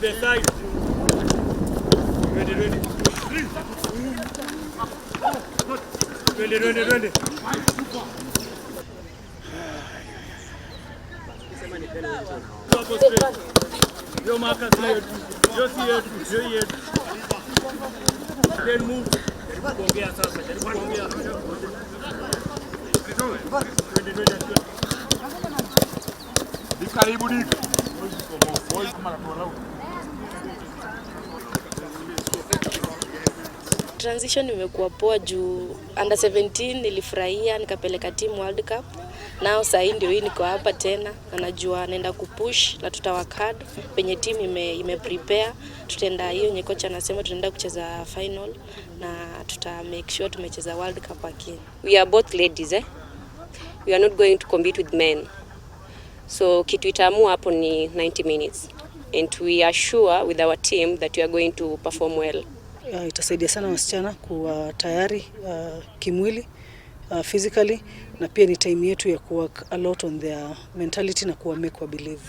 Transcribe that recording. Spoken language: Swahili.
the side. Ready, ready. Ready, ready, ready. Hapo straight. Yo marker si yetu. Yo si yetu. Yo yetu. Then move. Jaribu kuongea sasa. Jaribu kuongea. Ready, ready. Karibu Dik. Transition imekuwa poa juu under 17 nilifurahia nikapeleka team World Cup. Nao saa hii ndio hii niko hapa tena na najua naenda kupush na tuta work hard penye team ime prepare. Tutaenda hiyo yenye kocha anasema tunaenda kucheza final na tuta make sure tumecheza World Cup again. We are both ladies, eh? We are not going to compete with men. So kitu itaamua hapo ni 90 minutes. And we are sure with our team that we are going to perform well. Itasaidia sana wasichana kuwa tayari kimwili, physically, na pia ni time yetu ya kuwork a lot on their mentality na kuwa make wa believe.